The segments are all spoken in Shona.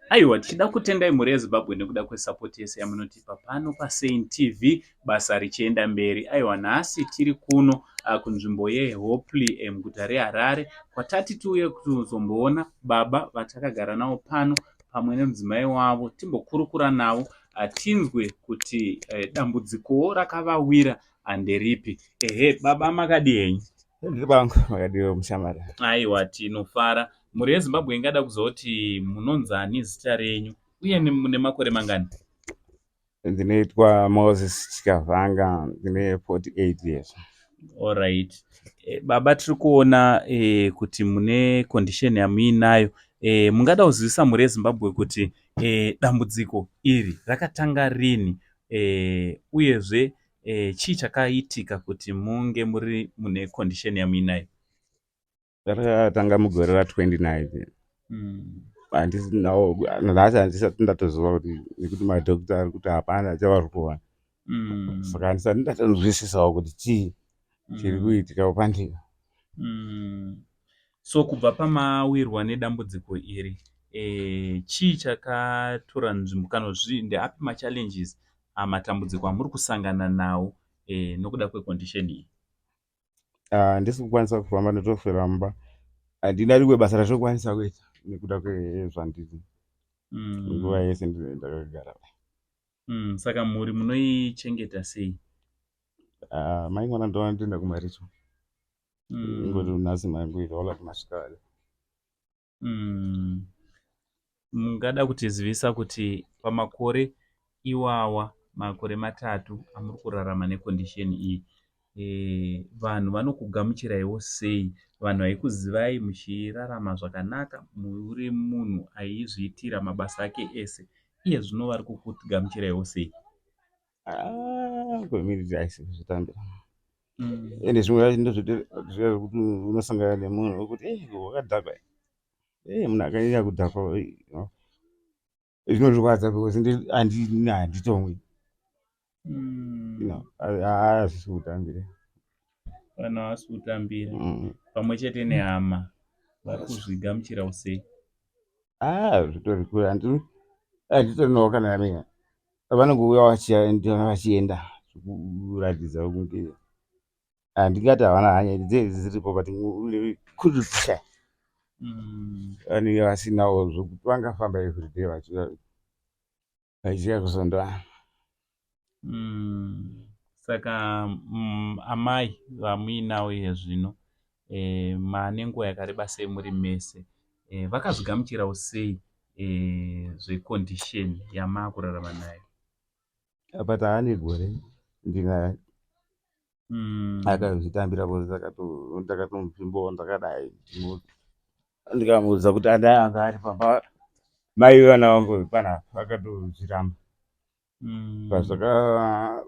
Aiwa, tichida kutendai mhuri yeZimbabwe nekuda kwesapoti yese yamunotipa pano paSaint TV, basa richienda mberi. Aiwa, nhasi tiri kuno kunzvimbo yeHopley, muguta reHarare, kwatati tiuye kuzomboona baba vatakagara navo pano pamwe nemudzimai wavo, timbokurukura navo, tinzwe kuti dambudzikowo rakavawira nderipi. Ehe, baba, makadi henyu? Ndiri pangu, makadiwo mushamari? Aiwa, tinofara. Mhuri yeZimbabwe ingada kuziva kuti munonzani zita renyu uye mune makore mangani? Ndinoitwa Moses Chikavhanga, ndine 48 years. Alright. Baba, tiri kuona kuti mune condition yamuinayo. Mungada kuzivisa mhuri yeZimbabwe kuti dambudziko iri rakatanga rini, uyezve chii chakaitika kuti munge muri mune condition yamuinayo? Rakatanga mugore ra2019. Handisinawo nhasi, handisati ndatoziva kuti, nekuti madhokta ari kuti hapana chavari kuwana. Saka handisati ndatonzwisisawo kuti chii chiri kuitika pandiri. So kubva pamawirwa nedambudziko iri, chii chakatora nzvimbo, kana ndeapi machallenges, matambudziko amuri kusangana nawo nokuda kwecondition iyi? Handisi kukwanisa kufamba, ndotofera mumba. Handina rimwe basa ratokwanisa kuita nekuda kwezvandiri. Nguva yese ndakagara. Saka mhuri munoichengeta sei? Mai mwana ndoona ndoenda kumaricho. Ingoti nhasi mangoita wala masvika. Mungada kutizivisa kuti pamakore iwawa, makore 3 amuri kurarama necondition iyi, vanhu vanokugamuchiraiwo sei? Vanhu vaikuzivai muchirarama zvakanaka, muri munhu aizviitira mabasa ake ese, iye zvino vari kukugamuchiraiwo sei? Ah, community haisi kuzvitambira. Ende zvimwe zvacho ndozvekuti unosangana nemunhu wekuti, "Eh, wakadhakwa, eh, munhu akanyanya kudhakwa." Zvinondirwadza because handitomwi. Hazvisi kutambira. Vanhu havasi kutambira. Pamwe chete nehama, vari kuzvigamuchirawo sei? Ah, zvitori kure, handitorinawo kana mina. Vanongouya vachienda vachienda, kuratidza kunge handingati havana hanya dziripo, but kuri kushaya. Vanenge vasinawo zvokuti vangafamba everyday vachiuya kuzondoa. Saka amai vamuinavo iye zvino, maane nguva yakareba sei muri mese? Vakazvigamuchirawo sei zvecondition yamaakurarama nayo? But haane gore ndinaye. Akazvitambira because ndakatomupfimbawo ndakadai, ndikamuudza kuti adai anga ari pamba mai vana vangu panapa, akatozviramba. Pazvaka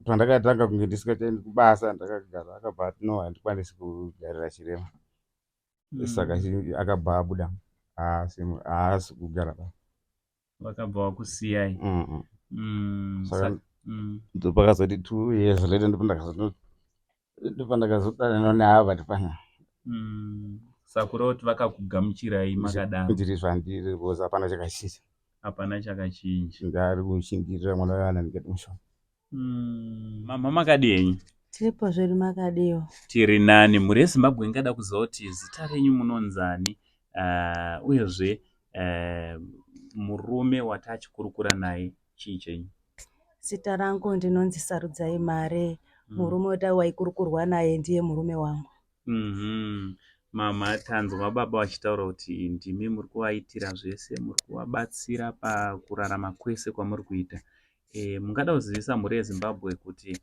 pandakatanga kunge ndisingachaendi kubasa, ndakagara, akabva ati, "No, handikwanisi kugarira chirema." Saka akabva abuda, haasi kugara pa. Vakabva vakusiyai? Saka ndopakazoti 2 years later ndopandakazodanana naAbert pana. Saka kureva kuti vakakugamuchirai makadaro? Ndiri zvandiri because hapana chakachinja. Hapana chakachinja. Ndari kushingirira mwana weana ndikati mushonga. Mama, makadi henyu? Tiripo zvedu, makadiwo? Tiri nani. Mhuri yeZimbabwe ingada kuziva kuti zita renyu munonzani, uyezve murume watachikurukura naye chii chenyu? Zita rangu ndinonzi Sarudzai Mare. Murume waikurukura naye ndiye murume wangu. Mama, tanzwa baba vachitaura kuti ndimi muri kuvaitira zvese, muri kuvabatsira pakurarama kwese kwamuri kuita. Mungada kuzivisa mhuri yeZimbabwe kuti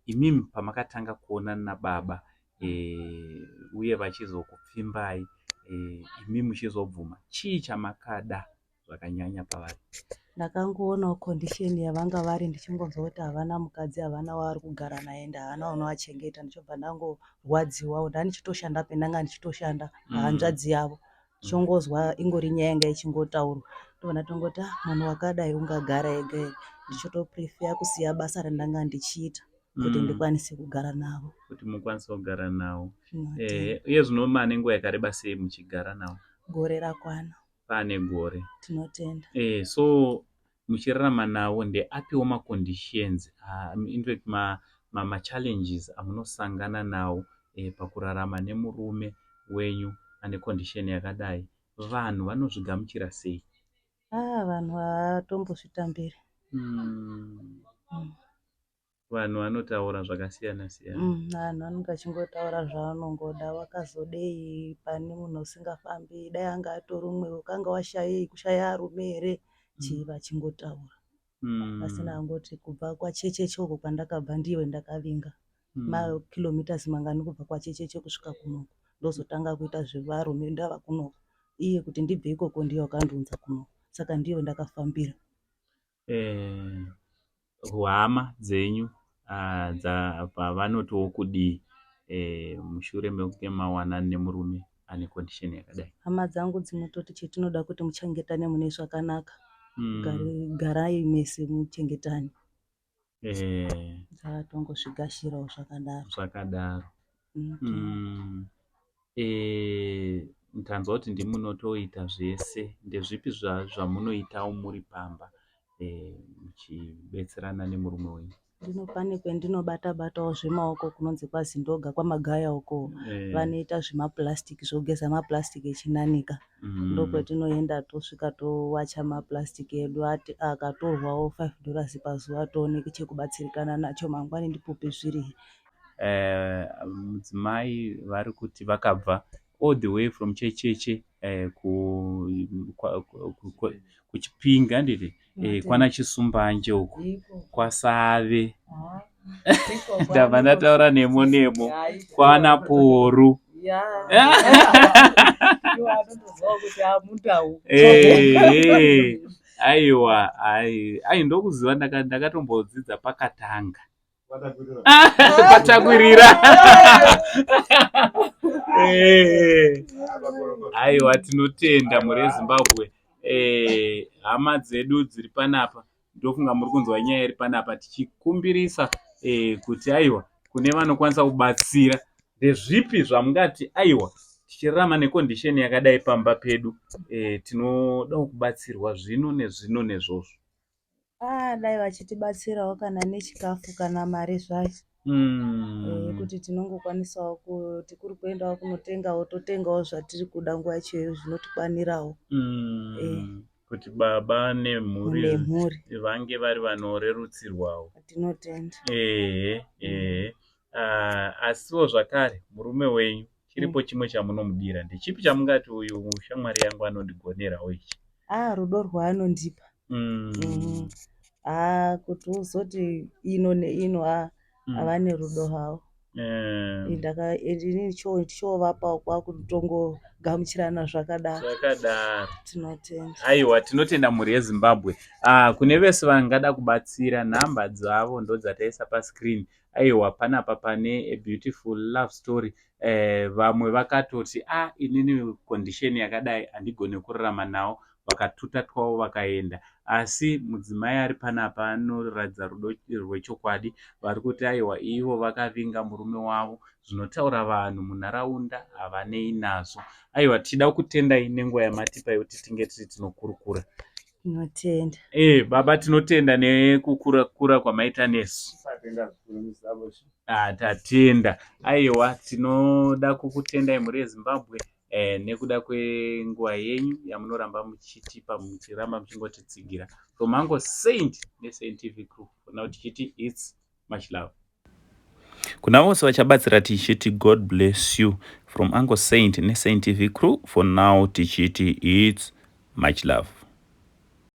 imimi pamakatanga kuonana nababa, uye vachizokupfimbai, imi muchizobvuma, chii chamakada zvakanyanya pavari? Ndakangoonawo condition yavanga vari, ndichingonzwa kuti havana mukadzi, havana wavari kugara naye, ende havana unovachengeta. Ndichobva ndangorwadziwawo. Ndandichitoshanda pendanga ndichitoshanda pahanzvadzi yavo, ndichongozwa ingori nyaya yanga ichingotaurwa. Ndobva ndatongoti, "Ah, munhu wakadai ungagara ega here?" Ndichitoprefer kusiya basa randanga ndichiita kuti ndikwanise kugara navo. Kuti mukwanise kugara navo. Ndinotenda. Uye zvino mane nguva yakareba sei muchigara navo? Gore rakwana. Pane gore. Tinotenda. Eh, so muchirarama navo ndeapiwo maconditions, in fact machallenges amunosangana nawo pakurarama nemurume wenyu ane condition yakadai? Vanhu vanozvigamuchira sei? Ah, vanhu havatombozvitambiri. Vanhu vanotaura zvakasiyana siyana. Vanhu vanenge vachingotaura zvavanongoda. Wakazodei pane munhu usingafambi? Dai anga atori umwe wakanga washayei? Kushaya arume here? Chii vachingotaura. Pasina angoti kubva kwaChecheche uko kwandakabva ndiwe ndakavinga. Makilometers mangani kubva kwaChecheche kusvika kunoku? Ndozotanga kuita zvevarume ndava kunoku. Iye kuti ndibve ikoko ndiye wakandiunza kunoku. Saka ndiye wandakafambira. Hama dzenyu vanotiwo kudii mushure mekunge mawanana nemurume ane condition yakadai? Hama dzangu dzinototi chetinoda kuti muchengetane mune zvakanaka. Garai mese muchengetane. Dzatongozvigashirawo zvakadaro. Zvakadaro. Ndanzwa kuti ndimunotoita zvese. Ndezvipi zvamunoitawo muri pamba muchibetserana nemurume wenyu? Pane kwendinobata batawo zvemaoko kunonzi kwaZindoga kwaMagaya uko. Vanoita zvemapurasitiki, zvekugeza mapurasitiki echinanika. Ndokwetinoenda tosvika towacha mapurasitiki edu akatorwawo $5 pazuva toone chekubatsirikana nacho mangwani ndipo pezviri. Mudzimai vari kuti vakabva all the way from Checheche kuChipinge, handiti, kwana Chisumbanje uko kwaSave, ndabva ndataura nemo nemo, kwana Poru. Aiwa, ai ndokuziva, ndakatombodzidza pakatanga patakwirira. Aiwa, tinotenda mhuri yeZimbabwe. Hama dzedu dziri panapa, ndofunga muri kunzwa nyaya iri panapa, tichikumbirisa kuti aiwa, kune vanokwanisa kubatsira, ndezvipi zvamungati aiwa, tichirarama necondition yakadai pamba pedu, tinodawo kubatsirwa zvino nezvino nezvozvo? Ah, dai vachitibatsirawo kana nechikafu kana mari zvayo. Kuti tinongokwanisawo kuti kuri kuendawo kunotengawo, totengawo zvatiri kuda nguva yacho zvinotikwanirawo. Kuti baba nemhuri nemhuri vange vari vanorerutsirwawo. Tinotenda. Ehe ehe asiwo zvakare murume wenyu, chiripo chimwe chamunomudira, ndechipi chamungati uyu shamwari yangu anondigonerawo ichi? Ah, rudo rwaanondipa. Ah, kuti uzoti ino neino, ah, havane rudo havo. Inini chovapawo kwakutongogamuchirana zvakadaro. Zvakadaro. Tinotenda. Aiwa, tinotenda mhuri yeZimbabwe. Kune vese vangada kubatsira, nhamba dzavo ndodzataisa pascreen. Aiwa, panapa pane a beautiful love story. Vamwe vakatoti a inini condition yakadai handigoni kurarama nawo, vakatuta twavo vakaenda, asi mudzimai ari panapa anoratidza rudo rwechokwadi. Vari kuti aiwa, ivo vakavinga murume wavo, zvinotaura vanhu munharaunda havanei nazvo. Aiwa, tichida kutendai nenguva yamatipa yekuti tinge tiri tinokurukura. Tinotenda. Baba, tinotenda nekukura kura kwamaita nesu. Ah, tatenda. Aiwa, tinoda kukutendai mhuri yeZimbabwe nekuda kwenguva yenyu yamunoramba muchitipa, muchiramba muchingotitsigira. From Uncle Saint neSaint TV crew, for now tichiti it's much love. Kuna vose vachabatsira tichiti God bless you. From Uncle Saint neSaint TV crew, for now tichiti it's much love.